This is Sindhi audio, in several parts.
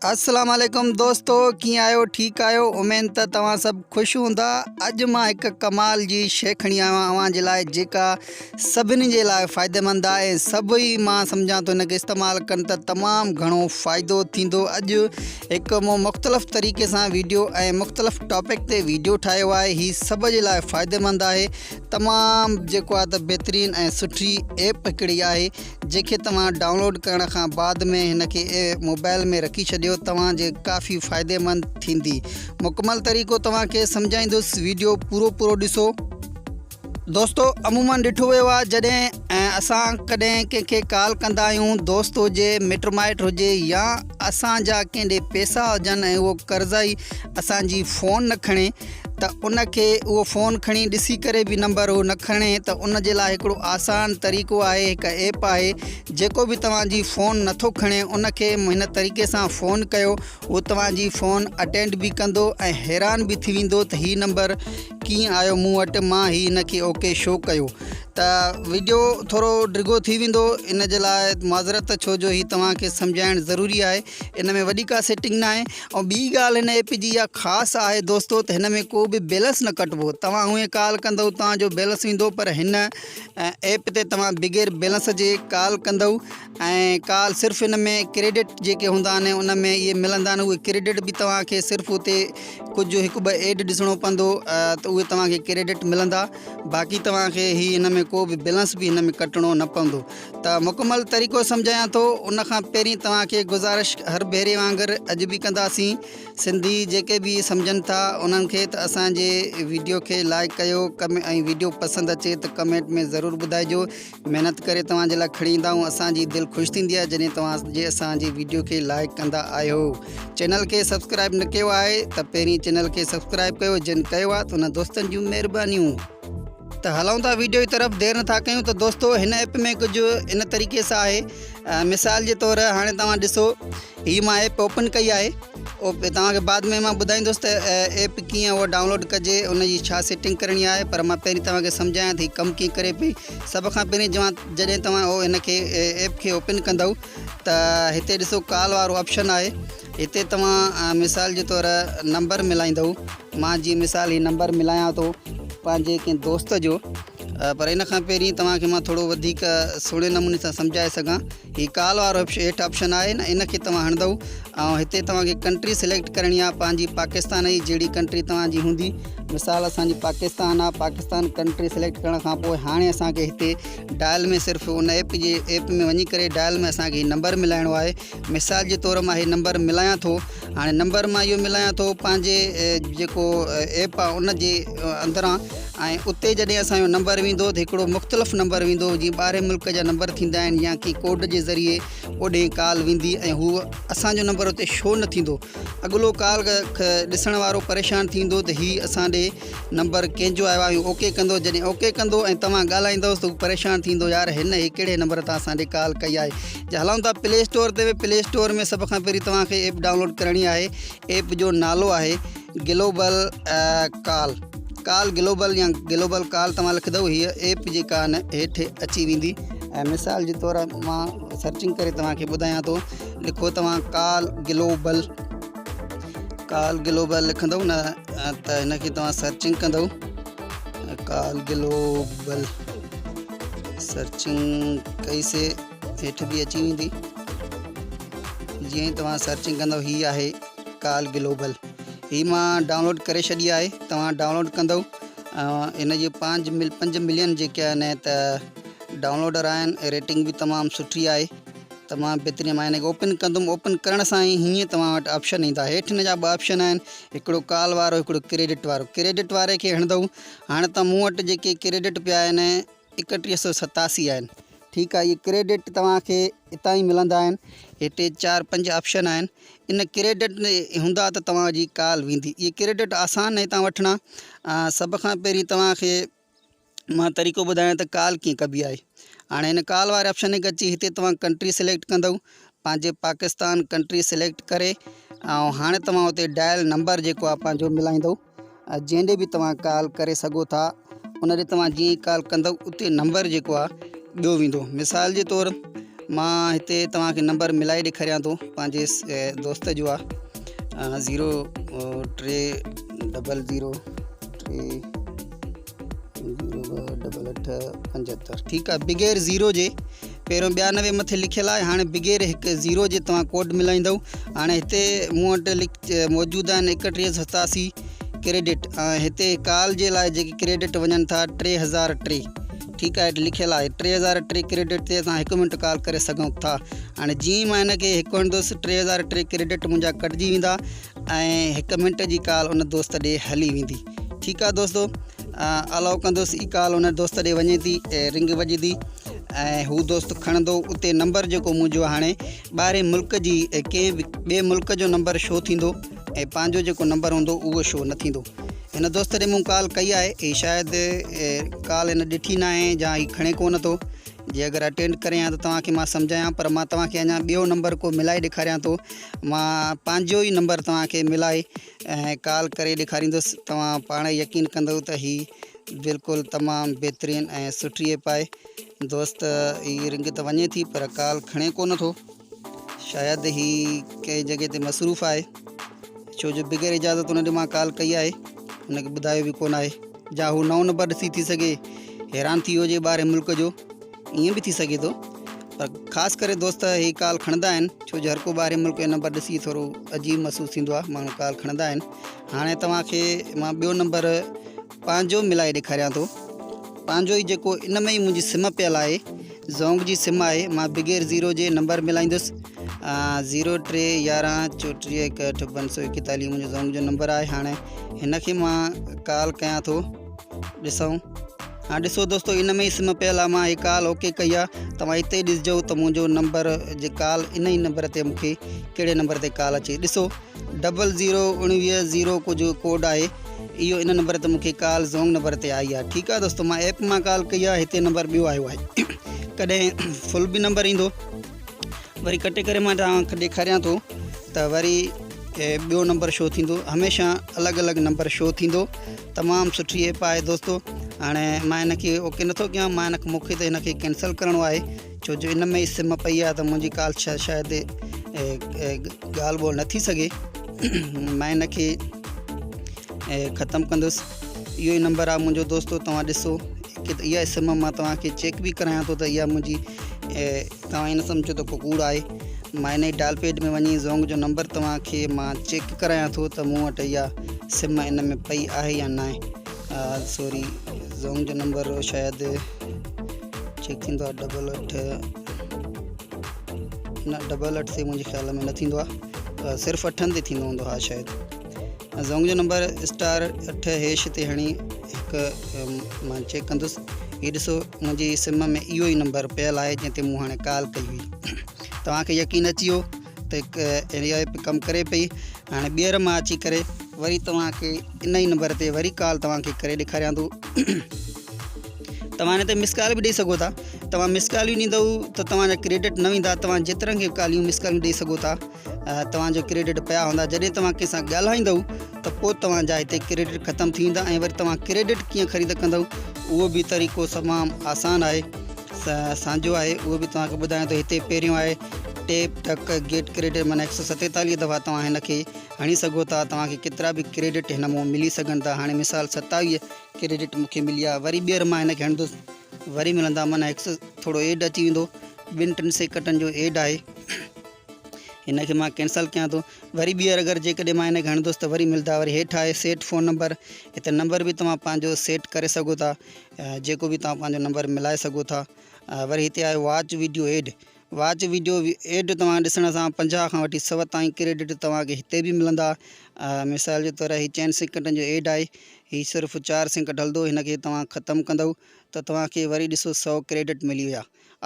السلام عليڪم دوستو ڪيئن آهيو ٺيڪ آهيو اميد ته توهان سڀ خوش هوندا اڄ مان هڪ ڪمال جي شي کڻي آيو آهيان اوهان جي لاء جيڪا سڀني جي لاء فائديمند آهي ۽ سڀ ئي مان سمجهان ٿو هن کي استعمال ڪن ته تمام گهڻو فائدو ٿيندو اڄ هڪ مون مختلف طريقي سان ويڊيو ۽ مختلف ٽاپڪ تي ويڊيو ٺاهيو آهي هي سڀ جي لاء فائديمند آهي تمام جيڪو آهي ته بهترين ۽ سٺي ايپ هڪڙي آهي جنهن کي توهان ڊائونلوڊ ڪرڻ کان بعد ۾ هن کي موبائل ۾ رکي ڇڏيو توهان جي ڪافي فائديمند ٿيندي مڪمل طريقو توهان کي سمجهائيندس ويڊيو پورو پورو ڏسو. دوستو عمومن ڏٺو ويو آهي جڏهن اسان ڪڏهن ڪنهن کي ڪال ڪندا آهيون دوست هجي مٽ مائٽ هجي يا اسان جا ڪنهن ڏي پيسا هجن ۽ اهو قرضائي اسان جي فون نه کڻي ته ان کي اهو فون کڻي ڏسي ڪري به نمبر هو نه کڻي ته ان جي لاء هڪڙو آسان طريقو آهي هڪ ايپ آهي جيڪو به توهان جي فون نٿو کڻي ان کي هن طريقي سان فون ڪيو هو توهان جي فون اٽينڊ به ڪندو ۽ حيران به ٿي ويندو ته هي نمبر ڪيئن آيو مون وٽ مان هي هن کي اوڪي شو ڪيو ته ويڊيو ٿورو ڊگهو ٿي ويندو ان جي لاء معذرت ڇو جو هي توهان کي سمجهائڻ ضروري آهي ان ۾ وڏي ڪا سيٽنگ ناهي ۽ ٻي ڳالهه هن ايپ جي اها خاص آهي دوستو ته هن ۾ ڪو به بيلنس نه ڪٽبو توهان هونئن ڪال ڪندو توهان جو بيلنس ويندو پر هن ايپ تي توهان بغير بيلنس جي ڪال ڪندو ۽ ڪال صرف هن ۾ ڪريڊٽ جيڪي هوندا آهن ان ۾ اهي ملندا آهن اهي ڪريڊٽ به توهان کي صرف اتي ڪجهه هڪ ٻه ايڊ ڏسڻو پوندو ته اهي توهان کي ڪريڊٽ ملندا باقي توهان کي هي هن ۾ ڪو به بيلنس به هن ۾ ڪٽڻو نه پوندو ته مڪمل طريقو سمجهايان ٿو ان کان پهرين توهان کي گذارش هر ڀيري وانگر اڄ به ڪنداسين سنڌي جيڪي به سمجهن ٿا انهن کي ته اسان جي ويڊيو کي لائڪ ڪيو ۽ ويڊيو پسند اچي ته ڪمينٽ ۾ ضرور ٻڌائجو محنت ڪري توهان جي لاء کڻي ايندا آهيون اسان جي دل خوش ٿيندي آهي جڏهن توهان جي اسان جي ويڊيو کي لائڪ ڪندا آهيو چينل کي سبسڪرائب نه ڪيو آهي ته پهرين چينل کي سبسڪرائب ڪيو جن ڪيو آهي ته ان دوستن جون مهربانيون ته هلون ٿا ويڊيو جي طرف دير نٿا ڪيون ته دوستو هن ايپ ۾ ڪجهه ان طريقي سان آهي مثال جي طور هاڻي توهان ڏسو هي مان ايپ اوپن ڪئي آهي توهان کي بعد ۾ مان ٻڌائيندس ته ايپ ڪيئن اهو ڊائونلوڊ ڪجي ان جي ڇا سيٽنگ ڪرڻي آهي پر مان پهرين توهان کي سمجهايان ته هي ڪم ڪيئن ڪري پئي سڀ کان پهرين جڏهن توهان اهو هن کي ايپ کي اوپن ڪندو ته هتي ڏسو ڪال وارو آپشن آهي هتي توهان مثال جي طور نمبر ملائيندو مان جيئن مثال هي نمبر ملايان ٿو پنهنجي ڪنهن دوست جو پر ان کان پهرين توهان کي مان ٿورو وڌيڪ سهڻي نموني سان سمجهائي سگهان هي ڪال وارو هيٺ آپشن آهي نه ان کي توهان هڻندو ۽ هتي توهان کي ڪنٽري سليڪٽ ڪرڻي آهي پنهنجي پاڪستان جي جهڙي ڪنٽري توهان جي هوندي مثال اسان جي پاڪستان آهي پاڪستان ڪنٽري سليڪٽ ڪرڻ کان پوء هاڻي اسان کي هتي ڊائل ۾ صرف ان ايپ جي ايپ ۾ وڃي ڪري ڊائل ۾ اسان کي نمبر ملائڻو آهي مثال جي طور مان هي نمبر ملايان ٿو هاڻي نمبر مان اهو ملايان ٿو پنهنجي جيڪو ايپ آهي ان جي اندران ۽ اتي جڏهن اسانجو نمبر ويندو ته هڪڙو مختلف نمبر ويندو جيئن ٻاهرين ملڪ جا نمبر ٿيندا آهن يا ڪي ڪوڊ جي ذريعي اوڏي ڪال ويندي ۽ هو اسانجو نمبر اتي شو نه ٿيندو اڳلو ڪال ڏسڻ وارو پريشان ٿيندو ته هي اسان ڏي نمبر ڪنهن جو آيو آهي اوڪي ڪندو جڏهن اوڪي ڪندو ۽ توهان ڳالهائيندوس ته هو پريشان ٿيندو يار هن هي ڪهڙي نمبر تان اسان ڏي ڪال ڪئي آهي جي هلون ٿا پلي اسٽور تي پلي اسٽور ۾ سڀ کان پهرين توهان کي ايپ ڊائونلوڊ ڪرڻي آهي ايپ جو نالو آهي گلوبل ڪال ڪال گلوبل يا گلوبل ڪال توهان لکندو هي ايپ جيڪا آهي نه هيٺ اچي ويندي ۽ مثال جي طور مان سرچنگ ڪري توهان کي ٻڌايان ٿو لکو توهان ڪال گلوبل ڪال گلوبل لکندو نه ته هن کي توهان سرچنگ ڪندو ڪال گلوبل سرچنگ ڪئي سي هيٺ به اچي ويندي جيئن ئي توهان سرچنگ ڪندو هي آهي ڪال گلوبل هي مان ڊائونلوڊ ڪري ڇڏي آهي توهان ڊائونلوڊ ڪندو هن جي پانچ مل پنج ملين جيڪي آهن ته ڊائونلوڊر آهن ريٽنگ به تمام سٺي آهي تمام بهترين مان هن کي اوپن ڪندم اوپن ڪرڻ سان ئي هيئن توهان وٽ آپشن ايندا هيٺ هن جا ٻه آپشن آهن هڪڙو ڪال وارو هڪڙو ڪريڊٽ وارو ڪريڊٽ واري کي هڻندو هاڻي ته مون وٽ جيڪي ڪريڊٽ پيا آهن 3187 آهن ٺيڪ آهي اهي ڪريڊٽ توهان کي اتان ئي ملندا آهن هتي چار پنج آپشن آهن ان ڪريڊٽ هوندا ته توهان جي ڪال ويندي اهي ڪريڊٽ آسان آهن هتان وٺڻا سڀ کان پهرين توهان کي مان طريقو ٻڌايان ته ڪال ڪيئن ڪبي آهي هاڻي هن ڪال واري آپشن کي اچي هتي توهان ڪنٽري سليڪٽ ڪندو پنهنجي پاڪستان ڪنٽري سليڪٽ ڪري ۽ هاڻي توهان اتي ڊائل نمبر جيڪو آهي پنهنجو ملائيندو جنهن ڏي به توهان ڪال ڪري سگهو ٿا ان ڏي توهان جيئن ئي ڪال ڪندو اتي نمبر جيڪو آهي ٻيو ويندو مثال جي طور مان هتي توهان کي نمبر ملائي ڏيکاريان ٿو پنهنجي دوست جو آ زيرو ٽي ڊبل زيرو ٽي زيرو ٻه ڊبل اٺ پنجهتر ٺيڪ آ بغير زيرو جي پهريون 92 مٿي لکيل آهي، هاڻي بغير هڪ زيرو جي توهان ڪوڊ ملائيندو. هاڻي هتي مون وٽ موجود آهن 3187 ڪريڊٽ ۽ هتي ڪال جي لاء جيڪي ڪريڊٽ وڃن ٿا 3003، ٺيڪ آهي، هيٺ لکيل آهي 3003 ڪريڊٽ تي اسان هڪ منٽ ڪال ڪري سگهون ٿا. هاڻي جيئن ئي مان هن کي هڪ هڻندس 3003 ڪريڊٽ منهنجا ڪٽجي ويندا ۽ هڪ منٽ جي ڪال ان دوست ڏي هلي ويندي. ٺيڪ آهي دوستو، الاؤ ڪندس، اي ڪال ان دوست ڏي وڃي ٿي، رنگ وڄي ٿي ۽ هو دوست کڻندو. اتي نمبر جيڪو منهنجو هاڻي ٻاهرين ملڪ جي ڪنهن به ٻئي ملڪ جو نمبر شو ٿيندو ۽ پنهنجو جيڪو نمبر هوندو اهو شو نه ٿيندو. هن دوست ڏي مون ڪال ڪئي آهي، هي شايد ڪال هن ڏٺي ناهي يا هي کڻي ڪو نه ٿو. جي اگر اٽينڊ ڪري ها ته توهان کي مان سمجهايان، پر مان توهان کي اڃا ٻيو نمبر ڪو ملائي ڏيکاريان ٿو. مان پنهنجو ئي نمبر توهان کي ملائي ۽ ڪال ڪري ڏيکاريندس، توهان پاڻ ئي يقين ڪندؤ ته هي بلڪل تمام بهترين ۽ سٺي ايپ آهي. دوست هي رنگ ته وڃي ٿي پر ڪال کڻي ڪونه ٿو، شايد هي ڪنهن جڳهه تي مصروف آهي، ڇو جو بغير اجازت ان ڏي مان ڪال ڪئي آهي، ان کي ٻڌايو به ڪونه آهي، جا هو نئون نمبر ڏسي ٿي سگهي حيران ٿي ويو هجي ٻاهرين ملڪ جو، ائين به ٿي سگهي ٿو. پر خاص ڪري دوست هي ڪال کڻندا آهن، ڇو جو هر ڪو ٻاهرين ملڪ جو نمبر ڏسي ٿورو عجيب محسوس ٿيندو آهي، ماڻهو ڪال کڻندا آهن. هاڻي توهان کي مان ٻيو نمبر پنهنجو ملائي ڏيکاريان ٿو، پنهنجو ئي جيڪو ان ۾ ئي منهنجي سم پيل آهي، زونگ جي سم آهي. مان بغير زيرو جي نمبر ملائيندس، زيرو ٽي يارهن چوٽيهه هڪ اٺ پنج سو ايڪيتاليهه منهنجو زونگ جو نمبر آهي. هاڻي هن کي مان ڪال ڪيان ٿو، ڏسون. ها ڏسو دوستو، ان ۾ ئي سم پيل آهي. مان هي ڪال اوڪي ڪئي آهي، توهان هتي ڏسجو ته منهنجو نمبر جي ڪال ان ئي نمبر تي مونکي ڪهڙي نمبر تي ڪال اچي. ڏسو ڊبل زيرو اڻويهه زيرو ڪجهه ڪوڊ آهي اهو، ان نمبر تي مونکي ڪال زونگ نمبر تي آئي آهي. ٺيڪ آهي دوستو، مان ايپ مان ڪال ڪئي آهي، هتي نمبر ٻيو آيو آهي، ڪڏهن فل به نمبر ايندو. وري ڪٽي ڪري مان توهان کي ڏيکاريان ٿو ته وري ٻيو نمبر شو ٿيندو، هميشه الڳ الڳ نمبر شو ٿيندو. تمام سٺي ايپ آهي دوستو. هاڻي مان هن کي اوڪي نٿو ڪيان، مان هن کي مونکي ته هن کي ڪينسل ڪرڻو آهي، ڇو جو ان ۾ ئي سم پئي آهي ته منهنجي ڪال شايد ڳالهه ٻولهه نه ٿي سگهي. مان هن کي ختم ڪندس. اهو ئي نمبر آهي منهنجو دوستو، توهان ڏسو اها سم مان توهان کي چيڪ به ڪرايان ٿو ته اها منهنجي، توهان ائين نه سمجهو ته ڪو ڪوڙ آهي. مان ان ئي ڊال پيڊ ۾ وڃي زونگ جو نمبر توهان کي مان چيڪ ڪرايان ٿو ته مون وٽ اها سم ان ۾ پئي آهي يا ناهي. سوري، زونگ جو نمبر شايد چيڪ ٿيندو آهي ڊبل اٺ، نه ڊبل اٺ تي منهنجي خيال ۾ نه ٿيندو آهي، صرف اٺن تي ٿيندو هوندو. ها شايد زونگ جو نمبر اسٽار اٺ هيش تي هڻي هڪ مان چيڪ ڪندس. هي ڏسو منهنجي سم ۾ اهو ئي نمبر پيل آهي جنهن تي مون هاڻي ڪال ڪئي هئي. توهان کي يقين اچي ويو ته هڪ اها ايپ ڪم ڪري پئي. هاڻي ٻيهر مان اچي ڪري وري توهان کي ان ئي نمبر تي وري ڪال توهان کي ڪري ڏيکاريان ٿو. توهان هن تي مس ڪال به ڏئي سگهو ٿا. توهان مس ڪاليون ڏيندو ته توهان جا ڪريڊٽ نه ويندا. توهان جيترن کي ڪاليون مس ڪاليون ڏئي سگهو ٿا توهان جو ڪريڊٽ پيا هوندا. جڏهن توهان ڪنهن سان ڳالهائيندو ته پوء توهان جا هتي ڪريڊٽ ختم ٿي ويندا ۽ وري توهان ڪريڊٽ ڪيئن خريد ڪندو اهو به طريقو تمام آسان آهي، سانجو آهي، اهو به توهان کي ٻڌايان ٿو. هتي پهريون آهي ٽيپ ٽڪ گيٽ ڪريڊٽ، معنيٰ 147 دفعا توهان هن کي هڻي سگهو ٿا، توهان کي ڪيترا به ڪريڊٽ هن مان ملي سگهن ٿا. هاڻي مثال 27 ڪريڊٽ مون کي ملي آهي، وري ٻيهر مان هن کي هڻندس وري ملندا، معنيٰ هڪ سو ٿورو ايڊ اچي ويندو، ٻن ٽن سيڪنڊن جو ايڊ آهي. هن کي مان ڪينسل ڪيان ٿو، وري ٻيهر اگر جيڪڏهن مان هن کي هڻندس ته وري ملدا. وري هيٺ آهي سيٽ فون نمبر، هتي نمبر به توهان پنهنجو سيٽ ڪري سگهو ٿا، جيڪو به توهان پنهنجو نمبر ملائي سگهو ٿا. وري هتي آهي watch video ad, watch video ad توهان ڏسڻ سان 50 کان وٺي 100 تائين ڪريڊٽ توهان کي هتي به ملندا. مثال جي طور هي چئن سيڪنڊن جو ايڊ آهي، هي صرف 4 سيڪنڊ هلندو، هن کي توهان ختم ڪندو ته توهان کي وري ڏسو 100 ڪريڊٽ ملي ويا.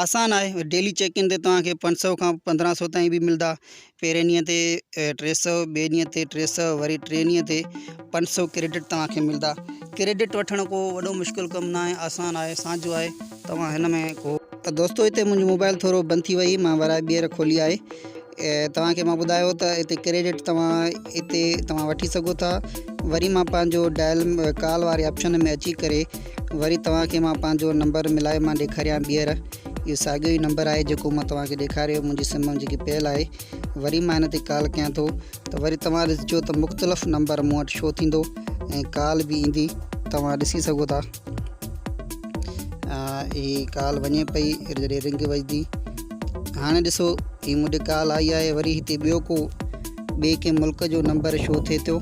آسان آهي. ڊيلي چيڪ ان تي توهان کي 500 کان 1500 تائين به ملدا. پهرين ڏينهن تي 300، ٻئي ڏينهن تي 300، وري ٽئين ڏينهن تي 500 ڪريڊٽ توهان کي ملدا. ڪريڊٽ وٺڻ ڪو وڏو مشڪل ڪم نه آهي، آسان آهي، سانجو آهي. توهان هن ۾ ڪو. ته دوستو هتي منهنجو موبائل ٿورو بند ٿي وئي، مان ورائي ٻيهر کولي آهي. توهان کي مان ٻڌايو ته هتي ڪريڊٽ توهان هتي توهان وٺي سگهو ٿا. وري مان پنهنجو ڊائل ڪال واري آپشن ۾ اچي ڪري وري توهان کي مان پنهنجو نمبر ملائي مان ڏيکاريان ٻيهر. اهو ساڳيو ئي نمبر آهي جيڪو مان توهان کي ڏيکاريو منهنجي سم جيڪي پيل آهي وري مان هن تي ڪال ڪيان ٿو ته وري توهان ڏسجو ته مختلف نمبر مون وٽ شو ٿيندو ۽ ڪال به ايندي توهان ڏسي سگهو ٿا هي ڪال وڃي پئي جڏهن رنگ وجدي هاڻي ڏسو هي مون ڏي ڪال آئي آهي وري هتي ٻيو ڪو ٻئي ڪنهن ملڪ جو نمبر شو ٿئي ٿو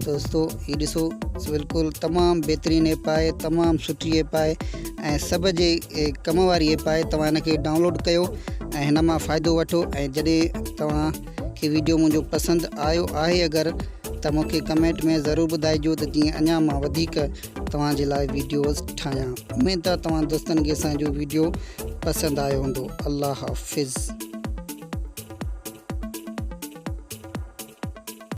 دوستو هي ڏسو بلڪل تمام بهترين ايپ آهي تمام سٺي ايپ آهي ۽ سڀ جي ڪم واري ايپ آهي توهان هن کي ڊائونلوڊ ڪيو ۽ هن مان فائدو وٺو ۽ جڏهن توهان کي ويڊيو منهنجو پسند آيو آهي اگر ته مون کي ڪمينٽ ۾ ضرور ٻڌائجو ته جيئن اڃا مان وڌيڪ توهان جي لاء ويڊيوز ٺاهيان اميد ته توهان دوستن کي اسان جو ويڊيو پسند آيو هوندو الله حافظ.